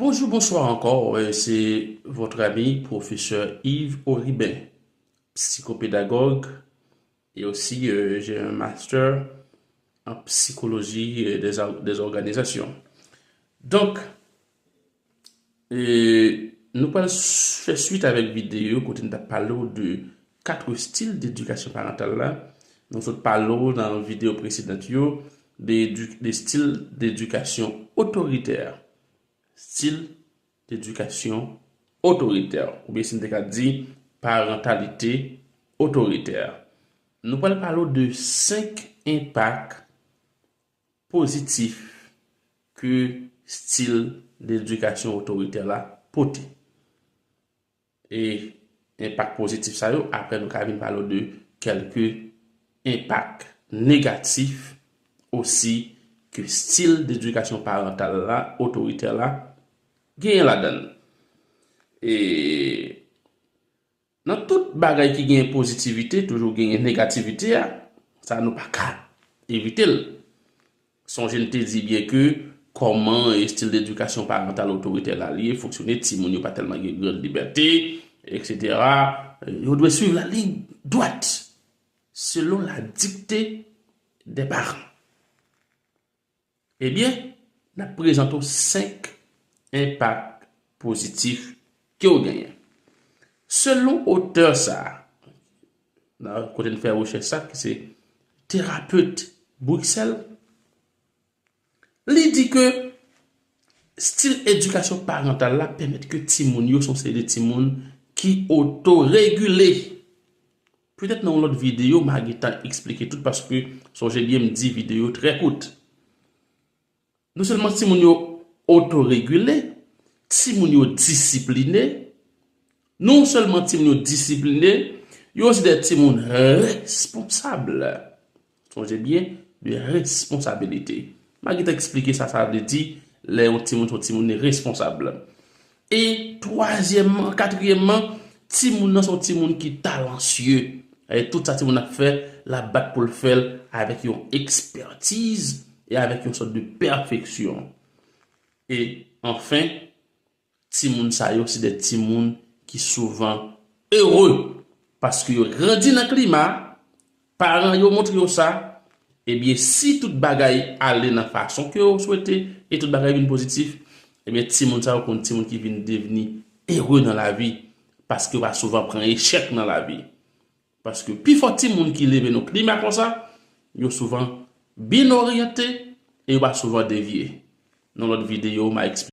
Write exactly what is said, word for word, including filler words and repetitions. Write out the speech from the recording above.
Bonjour, bonsoir encore. Euh, c'est votre ami, professeur Yves Auribin, psychopédagogue, et aussi, euh, j'ai un master en psychologie, euh, des, or- des organisations. Donk, e, nou pral s- fè swit avèk videyo kote n t ap pale w de kat stil dedikasyon parantal la. Nou sot pale w nan videyo presedan yo de, edu- de stil dedikasyon otoritè. Stil dedikasyon otoritè, oubyen si n te ka di parantalite otoritè. Nou pral pale w de senk enpak pozitif ke stil dedikasyon otoritè la pote. E enpak pozitif sa yo, apre nou ka vin pale w de kèlke enpak negatif osi ke stil dedikasyon parantal la, otoritè la, genyen ladan l. E nan tout bagay ki genyen pozitivite, toujou genyen negativite a. Sa nou pa ka evite l. Sonje n te di byen ke kòman estil dedikasyon parantal otoritè la li ye fonksyone, timoun yo pa tèlman gen gran libète, etsetera. Yo dwe swiv la ligne droite selon la dictée des parents. Ebyen, n ap prezante w senk enpak pozitif ke w genyen. Selon otè sa a, nan kote n fè rechèch sa, ki se terapet Bruxelles, li di ke stil edikasyon parantal la pèmèt ke timoun yo se yon seri de timoun ki otoregile. Petèt nan yon lòt videyo, m a gentan eksplike tout, paske sonje byen m di videyo trè kout. Non sèlman timoun yo otoregile, timoun yo disipline. Non sèlman timoun yo disipline, yo se de timoun responsab. Sonje byen, de responsabilite. M a gentan eksplike sa sa vle di lè yon timoun se yon timoun responsab. E twazyèmman, katriyèmman, timoun nan se yon timoun ki talansye. E tout sa timoun ap fè, l ap bat pou l fè l avèk yon ekspètiz e avèk yon sòt de pèfeksyon. E anfen, timoun sa yo se de timoun ki souvan ere paske yo grandi nan klima, paran yo montre yo sa. Ebyen, si tout bagay ale nan fason ke yo swete e tout bagay vin pozitif, ebyen, timoun sa yo konn timoun ki vin devni ere nan lavi paske yo pa souvan pran echèk nan lavi. Paske pifò timoun ki leve nan klima konsa, yo souvan byen oryante e yo pa souvan devye. Nan lòt videyo, m a eksplike